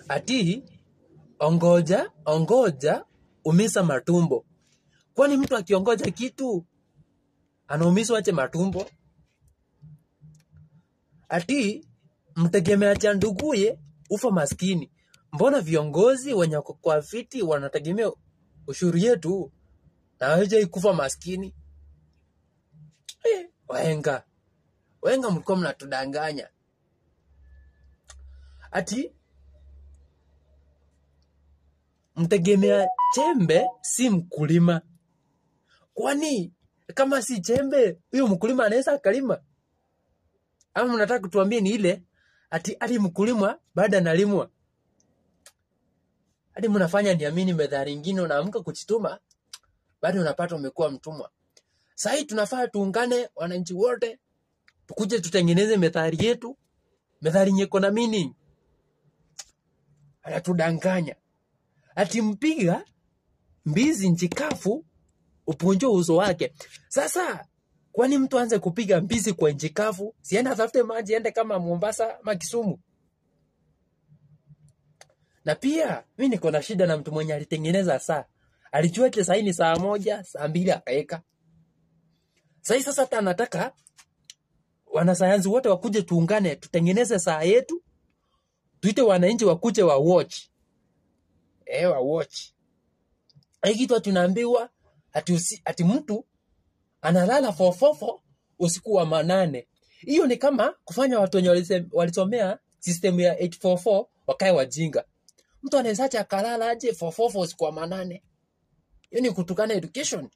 Ati ongoja ongoja umisa matumbo. Kwani mtu akiongoja kitu anaumizwa aje matumbo? Ati mtegemea cha nduguye ufa maskini. Mbona viongozi wenye wako kwa viti wanategemea ushuru yetu na hawajai kufa maskini? Wahenga, wahenga mlikuwa mnatudanganya. Ati mtegemea chembe si mkulima. Kwani kama si chembe huyo mkulima anaweza akalima? Ama mnataka kutuambia ni ile ati hadi mkulima baada analimwa? Hadi mnafanya niamini methali nyingine, unaamka kujituma bado unapata umekuwa mtumwa. Sasa hii tunafaa tuungane wananchi wote, tukuje tutengeneze methali yetu, methali yenye iko na meaning. Anatudanganya. Ati mpiga mbizi nchi kavu upunje uso wake. Sasa kwani mtu aanze kupiga mbizi kwa nchi kavu? Sienda atafute maji ende kama Mombasa ama Kisumu. Na pia mimi niko na shida na mtu mwenye alitengeneza saa. Alijua eti saa hii ni saa 1, saa 2 akaeka. Saa hii sasa hata anataka wanasayansi wote wakuje tuungane tutengeneze saa yetu, tuite wananchi wakuje wa watch. Wa watch. Hii kitu tunaambiwa ati mtu analala 444 usiku wa manane. Hiyo ni kama kufanya watu wenye walisomea system ya 844 wakae wajinga. Mtu anaweza acha akalala aje 444 usiku wa manane? Hiyo ni kutukana education.